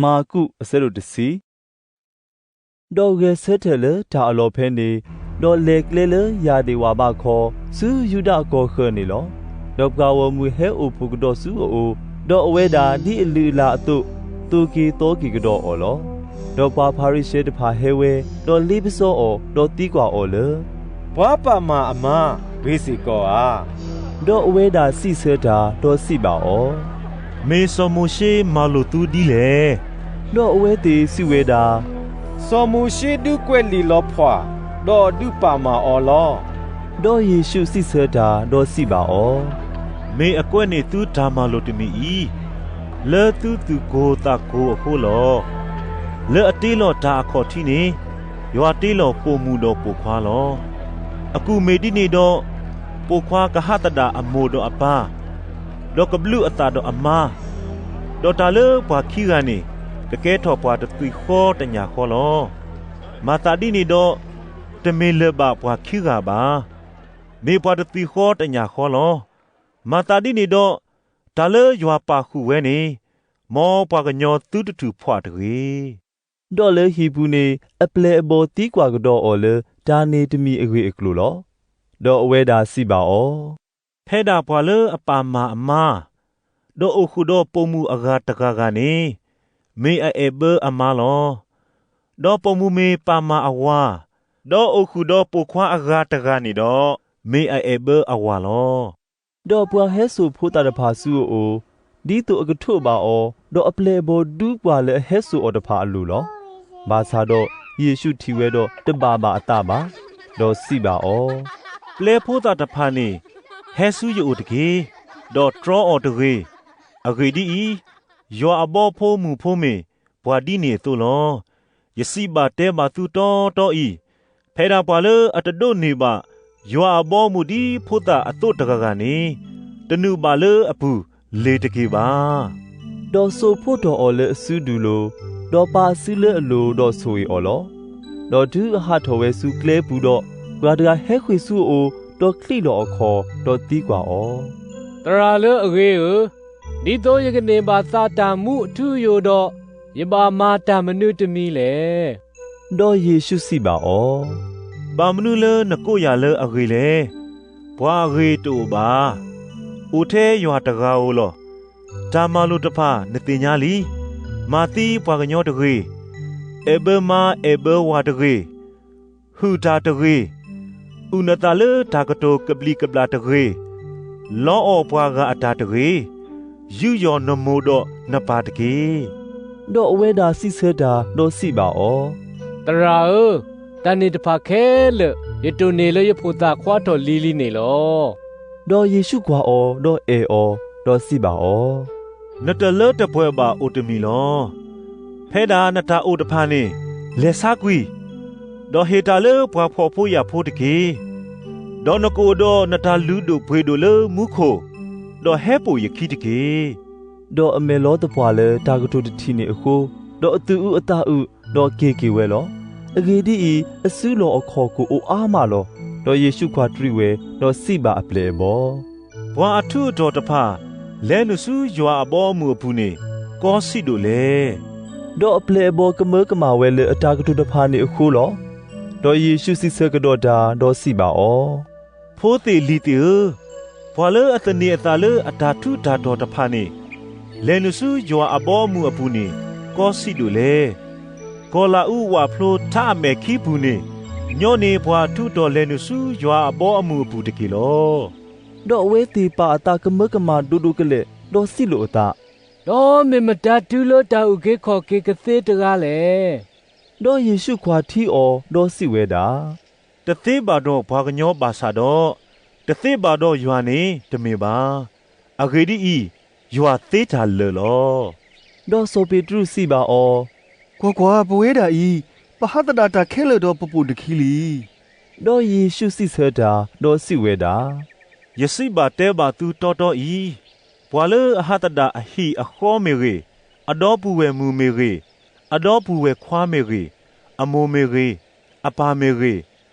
မၢ်ကူး အဆၢဒိၣ်တဆံ. ဒီးဂဲၤဆၢထၢၣ်လၢတၢ်အလီၢ်ဖဲန့ၣ်, ဒီးလဲၤကျဲလၢယၢ်ဒ့ၣ်ဝၣ်ဘးခီ, ဆူယူဒၤကီၢ်ဃၢၤန့ၣ်လီၤ. ဒီးပှၤဂီၢ်မုၢ်ဟဲအိၣ်ဖှိၣ်ကဒီးဆူအအိၣ်, ဒီးအဝဲဒၣ်ဒ်အလုၢ်အလၢ်အသိး, သိၣ်က့ၤသီက့ၤကဒီးအီၤလီၤ. ဒီးပှၤဖၤရံၤၡဲတဖၣ်ဟဲဝဲ, ဒီးလ့ပစီအီၤ, ဒီးသံကွၢ်အီၤလၢ ပှၤပာ်မၢ်အမါ ဂ့ၤစ့ၢ်ကီးဧါ. ဒီးအဝဲဒၣ်စံးဆၢတၢ်, ဒီးစံးဘၣ်အီၤ, မ့ၢ်စီၤမိၤၡ့မၤလိာ်သုဒ်လဲၣ်. ဒီးအဝဲသ့ၣ်စံးဝဲဒၣ်, စီၤမိၤၡ့ဒုးကွဲးလံာ်လီၤဖှၣ်, ဒီးဒုးပာ်မၢ်အီၤလီၤ. ဒီးယ့ၣ်ၡူးစံးဆၢတၢ်, ဒီးစံးဘၣ်အီၤ, မ့ၢ်အကွဲးန့ၢ်သုတၢ်မၤလိာ်တမံၤအံၤ, လၢသုသူၣ်ကိၢ်သးကိၢ်အဃိလီၤ. လၢအတ့လီၤတၢ်အခီၣ်ထံးန့ၣ်, ယွၤတ့လီၤပိာ်မုၣ်ဒီးပိာ်ခွါလီၤ. အကူၣ်မ့ၢ်ဒ်န့ၣ်ဒီး, ပိာ်ခွါကဟးသဒၣ်အမိၢ်ဒီးအပၢ်, ဒီးကဘျုးအသးဒီးအမါ, ဒီးတၢ်လၢပှၤခံဂၤန့ၣ်, ကကဲထီၣ်ပှၤတသွံၣ်ဃီတညၣ်ဃီလီၤ. မၤသးဒ်န့ၣ်ဒီး, တမ့ၢ်လၢၤဘၣ်ပှၤခံဂၤဘၣ်. မ့ၢ်ပှၤတသွံၣ်ဃီတညၣ်ဃီလီၤ. မၤသးဒ်န့ၣ်ဒီး, တၢ်လၢယွၤပာ်ဃုာ်ဝဲန့ၣ်, မ်ပှၤကညီသုတထူၣ်ဖှၣ်တဂ့ၤ. ဒီးလၢဟံၣ်ပူၤန့ၣ်, အပျဲၢ်အဘီၣ်သံကွၢ်ကဒီးအီၤလၢတၢ်န့ၣ်တမံၤအဂ့ၢ်အကျိၤလီၤ. ဒီးအဝဲဒၣ်စံးဘၣ်အီၤ, ဖဲဒၣ်ပှၤလၢအပာ်မၢ်အမါ, ဒီးအိၣ်ဃုာ်ဒီးပိာ်မုၣ်အဂၤတဂၤဂၤန့ၣ်, မ့ၢ်အအဲၣ်ဘၢအမါလီၤ. ဒီးပိာ်မုၣ်မ့ၢ်ပာ်မၢ်အဝၤ, ဒီးအိၣ်ဃုာ်ဒီးပိာ်ခွါအဂၤတဂၤန့ၣ်ဒီး, မ့ၢ်အအဲၣ်ဘၢအဝၤလီၤ. ဒီးပှၤဟဲစိာ်ဖိသၣ်တဖၣ်ဆူအအိၣ်, ဒ်သိးအကထိးဘၣ်အီၤ, ဒီးအပျဲၢ်အဘီၣ်ဒူပှၤလၢအဟဲစိာ်အီၤတဖၣ်အလိၤလီၤ. ဘၣ်ဆၣ်ဒီး, ယ့ၣ်ၡူးထံၣ်ဝဲဒီးတဘၣ်ဘၣ်အသးဘၣ်, ဒီးစံးဘၣ်အီၤ, ပျဲဖိသၣ်တဖၣ်န့ၣ်, ဟဲဆူယအိၣ်တက့ၢ်, ဒီးတြီအီၤတဂ့ၤ. အဂ့ၢ်ဒ်အံၤ, ယွၤအဘီအမုၢ်ဖိမ့ၢ်ပှၤဒ်န့ၣ်အသိးလီၤ. ယစံးဘၣ်တဲဘၣ်သုတီတီအံၤ, ဖဲဒၣ်ပှၤလၢအတဒိးန့ၢ်ဘၣ်ယွၤအဘီအမုၢ်ဒ်ဖိသၣ်အသိးတဂၤဂၤန့ၣ်, တနုာ်ဘၣ်လၢအပူၤလ့ၤတက့ၢ်ဘၣ်. ဒီးစိာ်ဖိးထီၣ်အီၤလၢအစုဒုၣ်လိၤ, ဒီးပာ်အစုလၢအလိၤဒီးဆိၣ်ဂ့ၤအီၤလီၤ. ဒီးတုၤအဟးထီၣ်ဝဲဆူကျဲပူၤဒီး, ပှၤတဂၤဟဲဃ့ၢ်ဆူအအိၣ်, ဒီးချံးလီၤအခီၣ်, ဒီးသံကွၢ်အီၤ, သရၣ်လၢအဂ့ၤဧၢ, ဒ်သိးယကန့ၢ်ဘၣ်သးတၢ်မူအထူအယိာ်ဒီး, ယဘၣ်မၤတၢ်မနုၤတမံၤလဲၣ်. ဒီးယ့ၣ်ၡူးစံးဘၣ်အီၤ, ဘၣ်မနုၤလၢနကိးယၤလၢအဂ့ၤလဲၣ်. ပှၤအဂ့ၤတအိၣ်ဘၣ်. အိၣ်ထဲယွၤတဂၤဧိၤလီၤ. တၢ်မၤလိာ်တဖၣ်နသ့ၣ်ညါလံ. မၤသံပှၤကညီတဂ့ၤ. အဲၣ်ဘၢမါအဲၣ်ဘၢဝၤတဂ့ၤ. ဟုၣ်တၢ်တဂ့ၤ. အုၣ်နသးလၢတၢ်ကတိၤကဘျံးကဘျၣ်တဂ့ၤ. လီအီၣ်ပှၤဂၤအတၢ်တဂ့ၤ. ယူးယီၣ်နမိၢ်ဒီးနပၢ်တက့ၢ်. ဒီးအဝဲဒၣ်စံးဆၢတၢ်, ဒီးစံးဘၣ်အီၤ, သရၣ်ဧၢ, တၢ်န့ၣ်တဖၣ်ခဲလၢာ် ယတိၢ်န့ၢ်လၢယဖိသၣ်ခွါထီၣ်လံၤလံၤန့ၣ်လီၤ. ဒီးယ့ၣ်ၡူးကွၢ်အီၤ, ဒီးအဲၣ်အီၤ, ဒီးစံးဘၣ်အီၤ, နတလၢတပှဲၤဘၣ်အိၣ်တမံၤလီၤ. ဖဲဒၣ်နတၢ်အိၣ်တဖၣ်န့ၣ်, လဲၤဆါကွံာ်, ဒီးဟ့ၣ်တၢ်လၢပှၤဖှီၣ်ဖိယာ်ဖိတက့ၢ်. ဒီးနကအိၣ်ဒီးနတၢ်လုၢ်ဒိၣ်ပှ့ၤဒိၣ်လၢမူခိၣ်, ဒီးဟဲပိာ်ယခံတက့ၢ်. ဒီးအမဲာ်လီၤသပှၢ်လၢတၢ်ကတိၤတထံၣ်န့ၣ်အဃိ, ဒီးအသူၣ်အုးအသးအုး, ဒီးက့ၤက့ၤဝဲလီၤ. အဂ့ၢ်ဒ်အံၤ, အစုလီၢ်အခီၣ်ခိၣ်အိၣ်အါမးလီၤ. ဒီးယ့ၣ်ၡူးကွၢ်တရံးဝဲ, ဒီးစံးဘၣ်အပျဲၢ်အဘီၣ်, ပှၤအထူးအတီၤတဖၣ် လဲၤနုာ်ဆူယွၤအဘီအမုၢ်အပူၤန့ၣ်, ကီဆံးဒိၣ်လဲၣ်. ဒီးအပျဲၢ်အဘီၣ်ကမၢကမၣ်ဝဲလၢအတၢ်ကတိၤတဖၣ်န့ၣ်အဃိလီၤ. ဒီးယ့ၣ်ၡူးစံးဆၢကဒီးတၢ်, ဒီးစံးဘၣ်အီၤ, ဖိသ့ၣ်လံၤသ့ၣ်ဧၢ, ပှၤလၢအသန့ၤအသးလၢအတၢ်ထူးတၢ်တီၤတဖၣ်န့ၣ်, လဲၤနုာ်ဆူယွၤအဘီအမုၢ်အပူၤန့ၣ်, ကီဆံးဒိၣ်လဲၣ်. ကီၤလၤအူဝၣ်ဖျိထးအမဲာ်ခံပူၤန့ၣ်, ညီနုၢ်ပှၤအထူးအတီၤလဲၤနုာ်ဆူယွၤအဘီအမုၢ်အပူၤတက့ၢ်လီၤ. ဒီးအဝဲသ့ၣ်ပာ်အသးကမၢကမၣ်ဒိၣ်ဒိၣ်ကလဲာ်, ဒီးစံးလိာ်အသး, ဒီးမ့ၢ်မတၤတုၤလၢတၢ်အုၣ်က့ၤခီၣ်က့ၤကသ့တဂၤလဲၣ်. ဒီးယ့ၣ်ၡူးကွၢ်ထံအီၤ, ဒီးစံးဝဲဒၣ်, တသ့ဘၣ်ဒီးပှၤကညီဘၣ်ဆၣ်ဒီး, တသ့ဘၣ်ဒီးယွၤန့ၣ်တမ့ၢ်ဘၣ်. အဂ့ၢ်ဒ်အံၤ, ယွၤသ့တၢ်လၢာ်လီၤ. ဒီးစီၤပ့းတရူးစံးဘၣ်အီၤ, ကွၢ်ကွၢ်, ပဝဲဒၣ်အံၤ, ပဟးသဒၣ်တၢ်ခဲလၢာ်ဒီးပပိာ်နခံလံ. ဒီးယ့ၣ်ၡူးစံးဆၢတၢ်, ဒီးစံးဝဲဒၣ်, ယစံးဘၣ်တဲဘၣ်သုတီတီအံၤ, ပှၤလၢအဟးသဒၣ်အဟံၣ်အဃီမ့ၢ်ဂ့ၤ, အဒီပုၢ်ဝဲၢ်မုၣ်မ့ၢ်ဂ့ၤ, အဒီပုၢ်ဝဲၢ်ခွါမ့ၢ်ဂ့ၤ, အမိၢ်မ့ၢ်ဂ့ၤ, အပၢ်မ့ၢ်ဂ့ၤ,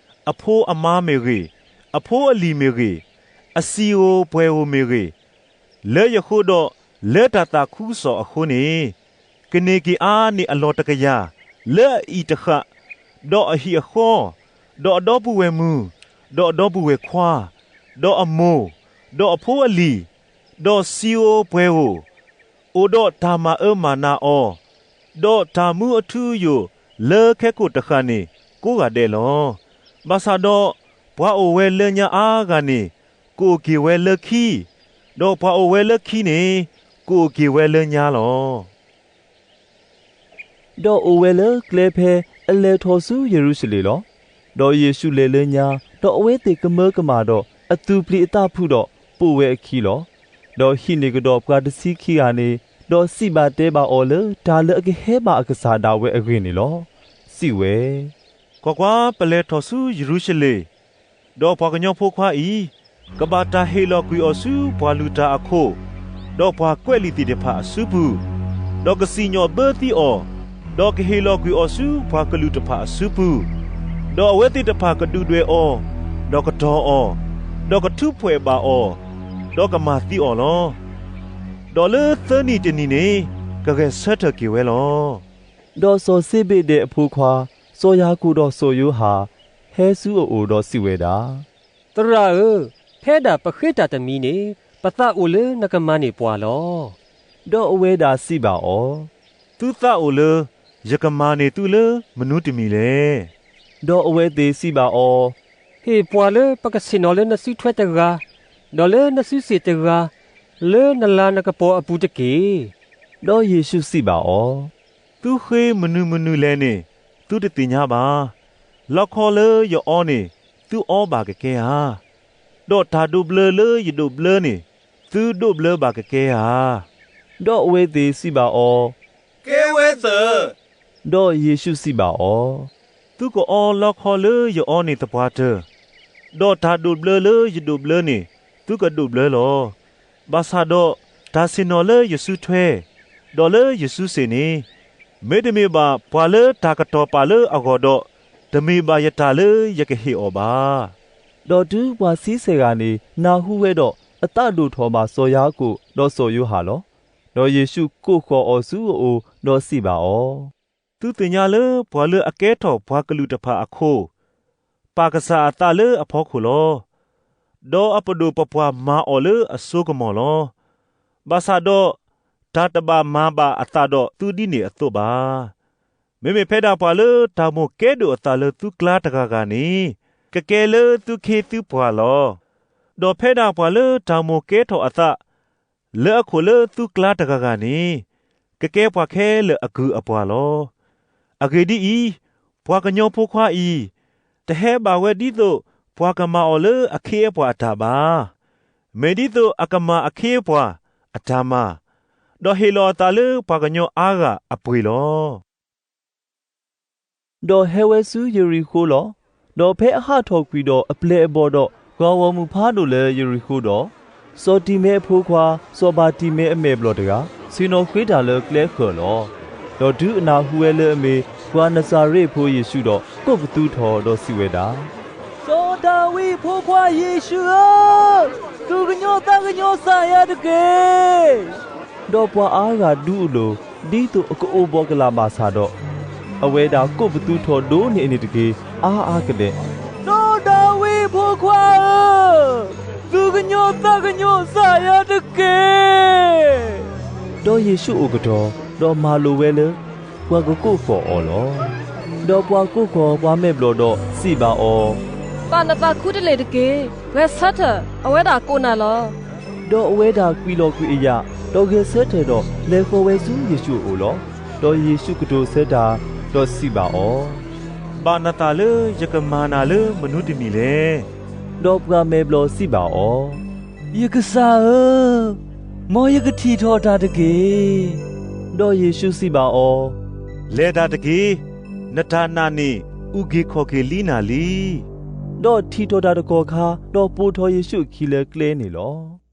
အဖိအမါမ့ၢ်ဂ့ၤ, အဖိအလံၤမ့ၢ်ဂ့ၤ, အစံာ်ဧိၤပှဲၤဧိၤမ့ၢ်ဂ့ၤ, လၢယဃိဒီးလၢတၢ်သးခုကစီၣ်အဃိန့ၣ်, ကန့ၢ်က့ၤအါန့ၢ်အလီၢ်တကယၤ, လၢအအံၤတဃၣ်, ဒီးအဟံၣ်အဃီ, ဒီးအဒီပုၢ်ဝဲၢ်မုၣ်, ဒီးအဒီပုၢ်ဝဲၢ်ခွါ, ဒီးအမိၢ်, ဒီးအဖိအလံၤ, ဒီးစံဧိၤပှဲၤဧိၤ, အိၣ်ဒီးတၢ်မၤအၢမၤနးအီၤ, ဒီးတၢ်မူအထူအယိာ်လၢခဲကိာ်တဃၣ်န့ၣ် ကိးဂၤဒဲးလီၤ. ဘၣ်ဆၣ်ဒီး ပှၤအိၣ်ဝဲလၢညါအါဂၤန့ၣ် ကအိၣ်က့ၤဝဲလၢခံ, ဒီးပှၤအိၣ်ဝဲလၢခံန့ၣ် ကအိၣ်က့ၤဝဲလၢညါလီၤ. ဒီးအိၣ်ဝဲလၢကျဲဖဲအလဲၤထီၣ်ဆူယရူၤၡလ့ၣ်လီၤ. ဒီးယ့ၣ်ၡူးလဲၤလၢညါ, ဒီးအဝဲသ့ၣ်ကမၢကမၣ်ဒီးအသူၣ်ပျံၤအသးဖုးဒီး ပိာ်ဝဲအခံလီၤ. ဒီးဟံးန့ၢ်ကဒီးပှၤတဆံခံဂၤန့ၣ်, ဒီးစံးဘၣ်တဲဘၣ်အီၤလၢတၢ်လၢအကဟဲဘၣ်အကစၢ်ဒၣ်ဝဲအဂ့ၢ်န့ၣ်လီၤ. စံးဝဲ, ကွၢ်ကွၢ်, ပလဲၤထီၣ်ဆူယရူၤၡလ့ၣ်, ဒီးပှၤကညီဖိခွါအံၤ ကဘၣ်တၢ်ဟ့ၣ်လီၤကွံာ်အီၤဆူပှၤလုၢ်တၢ်အခိၣ်, ဒီးပှၤကွဲးလံာ်သ့ၣ်တဖၣ်အစုပူၤ, ဒီးကစံၣ်ညီၣ်ဘၢသံအီၤ, ဒီးကဟ့ၣ်လီၤကွံာ်အီၤဆူပှၤကလုာ်တဖၣ်အစုပူၤ, ဒီးအဝဲသ့ၣ်တဖၣ်ကဒုၣ်ဒွဲၣ်အီၤ, ဒီးကတီၤအီၤ, ဒီးကထူးဖှဲးဘၣ်အီၤ, ဒီးကမၤသံအီၤလီၤ. ဒီးလၢသၢနံၣ်တနံၣ်န့ၣ် ကဂဲၤဆၢထၢၣ်က့ၤဝဲလီၤ. ဒီးစီၤစ့ဘ့းဒဲးအဖိခွါ, စီၤယၤကိာ်ဒီးစီၤယိၤဟၣ် ဟဲဆူအအိၣ်ဒီးစံးဝဲဒၣ်, သရၣ်ဧၢ, ဖဲဒၣ်ပဃ့တၢ်တမံၤန့ၣ် ပသးအိၣ်လၢနကမၤန့ၢ်ပှၤလီၤ. ဒီးအဝဲဒၣ်စံးဘၣ်အီၤ, သုသးအိၣ်လၢယကမၤန့ၢ်သုလၢမနုၤတမံၤလဲၣ်. ဒီးအဝဲသ့ၣ်စံးဘၣ်အီၤ, ဟ့ၣ်ပှၤလၢပကဆ့ၣ်နီၤလၢနစုထွဲတဂၤ, ဒီးလၢနစုစ့ၣ်တဂၤ, လၢနလၤနကပီၤအပူၤတက့ၢ်. ဒီးယ့ၣ်ၡူးစံးဘၣ်အီၤ, သုဃ့မနုၤမနုၤလဲၣ်န့ၣ် သုတသ့ၣ်ညါဘၣ်. လီခီလၢယအီန့ၣ် သုအီဘၣ်ကကဲဧါ. ဒီးတၢ်ဒိးဘျၢလၢယဒိးဘျၢန့ၣ် သုဒိးဘျၢဘၣ်ကကဲဧါ. ဒီးအဝဲသ့ၣ်စံးဘၣ်အီၤ, ကဲဝဲသၢၣ်. ဒီးယ့ၣ်ၡူးစံးဘၣ်အီၤ, သုကအီလီခီလၢယအီန့ၣ်သပှၢ်တၢၢ်, ဒီးတၢ်ဒိးဘျၢလၢယဒိးဘျၢန့ၣ် သုကဒိးဘျၢလီၤ. ဘၣ်ဆၣ်ဒီးတၢ်ဆ့ၣ်နီၤလၢယစုထွဲ, ဒီးလၢယစုစ့ၣ်န့ၣ်, မ့တမ့ၢ်ဘၣ်ပှၤလၢတၢ်ကတီၤပာ်လၢအဂီၢ်ဒီး, တမ့ၢ်ဘၣ်ယတၢ်လၢယကဟ့ၣ်အီၤဘၣ်. ဒီးတုၤပှၤဆံဆဲၣ်ဂၤန့ၣ် နၢ်ဟူဝဲဒီး, အသးဒိၣ်ထီၣ်ဘၣ်စီၤယၤကိာ်ဒီးစီၤယိၤဟၣ်လီၤ. ဒီးယ့ၣ်ၡူးကိးဃီၤအီၤဆူအအိၣ်, ဒီးစံးဘၣ်အီၤ, သုသ့ၣ်ညါလၢပှၤလၢအကဲထီၣ်ပှၤကလုာ်တဖၣ်အခိၣ်, ပာ်ကစၢ်အသးလၢအဖီခိၣ်လီၤ. ဒီးအပဒိၣ်ပပှၢ်မၤအီၤလၢအစိကမီၤလီၤ. ဘၣ်ဆၣ်ဒီး, တၢ်တဘၣ်မၤဘၣ်အသးဒီးသုဒ်န့ၣ်အသိးဘၣ်. မ့မ့ၢ်ဖဲဒၣ်ပှၤလၢတၢ်မိၣ်ကဲဒိၣ်အသးလၢသုကျါတဂၤဂၤန့ၣ်, ကကဲလၢသုခ့သုပှၤလီၤ. ဒီးဖဲဒၣ်ပှၤလၢတၢ်မိၣ်ကဲထီၣ်အသး လၢအခိၣ်လၢသုကျါတဂၤဂၤန့ၣ်, ကကဲပှၤခဲလၢာ်အကုၢ်အပှၤလီၤ. အဂ့ၢ်ဒ်အံၤ, ပှၤကညီဖိခွါအံၤ, တဟဲဘၣ်ဝဲဒ်သိးပှၤကမၤအီၤလၢအခ့အပှၤအတၢ်ဘၣ်. မ့ၢ်ဒ်သိးအကမၤအခ့အပှၤအတၢ်မၤ, ဒီးဟ့ၣ်လီၤအသးလၢပှၤကညီအါဂၤအပှ့ၤလီၤ. ဒီးဟဲဝဲဆူယရံၤဃိလီၤ. ဒီးဖဲအဟးထီၣ်ကွံာ်ဒီးအပျဲၢ်အဘီၣ်ဒီး ပှၤဂီၢ်မုၢ်ဖးဒိၣ်လၢယရံၤဃိဒီး, စီၤတံၤမဲအဖိခွါ စီၤဘၤတံၤမဲအမဲာ်ဘျီၣ်တဂၤ ဆ့ၣ်နီၤဃ့တၢ်လၢကျဲဃၢၤလီၤ. ဒီးတုၤအနၢ်ဟူဝဲလၢအမ့ၢ်ပှၤနစၤရ့းဖိယ့ၣ်ၡူးဒီး ကိးပသူထီၣ်ဒီးစံးဝဲဒၣ်, စီၤဒၤဝံးအဖိခွါယ့ၣ်ၡူးဧၢ, သူၣ်ကညီၤသးကညီၤစၢ်ယၤတက့ၢ်. ဒီးပှၤအါဂၤဒူအလိၤ, ဒ်သိးအကအိၣ်ဘှီၣ်ကလာ်ဘၣ်ဆၣ်ဒီး, အဝဲဒၣ်ကိးပသူထီၣ်ဒိးန့ၢ်အန့ၣ်တက့ၢ်, အါအါကလဲာ်, စီၤဒၤဝံးအဖိခွါဧၢ, သူၣ်ကညီၤသးကညီၤစၢ်ယၤတက့ၢ်. ဒီးယ့ၣ်ၡူးအိၣ်ကတီၢ်, ဒီးမၤလိာ်ဝဲလၢ ပှၤကကိးဃီၤအီၤလီၤ. ဒီးပှၤကိးဃီၤပှၤမဲာ်ဘျီၣ်ဒီးစံးဘၣ်အီၤ, ဘၣ်နသးခူတလ့ၢ်တက့ၢ်. ဂဲၤဆၢထၢၣ်, အဝဲဒၣ်ကိးနၤလီၤ. ဒီးအဝဲဒၣ်ကွံာ်လီၤကွံာ်အယာ်, ဒီးဂဲၤဆၢထၢၣ်ဒီးလဲၤဃီၤဝဲဆူယ့ၣ်ၡူးအအိၣ်လီၤ. ဒီးယ့ၣ်ၡူးကတိၤဆၢတၢ်, ဒီးစံးဘၣ်အီၤ, ဘၣ်နသးလၢယကမၤနၤလၢမနုၤတမံၤလဲၣ်. ဒီးပှၤမဲာ်ဘျီၣ်စံးဘၣ်အီၤ, ယကစၢ်ဧၢ, မ်ယကထံၣ်ထီၣ်တၢ်တက့ၢ်. ဒီးယ့ၣ်ၡူးစံးဘၣ်အီၤ, လဲၤတၢ်တက့ၢ်. နတၢ်နာ်န့ၣ်အုၣ်က့ၤခီၣ်က့ၤလံနၤလံ. ဒီးထံၣ်ထီၣ်တၢ်တကီၢ်ခါ, ဒီးပိာ်ထီၣ်ယ့ၣ်ၡူးအခံလၢကျဲန့ၣ်လီၤ.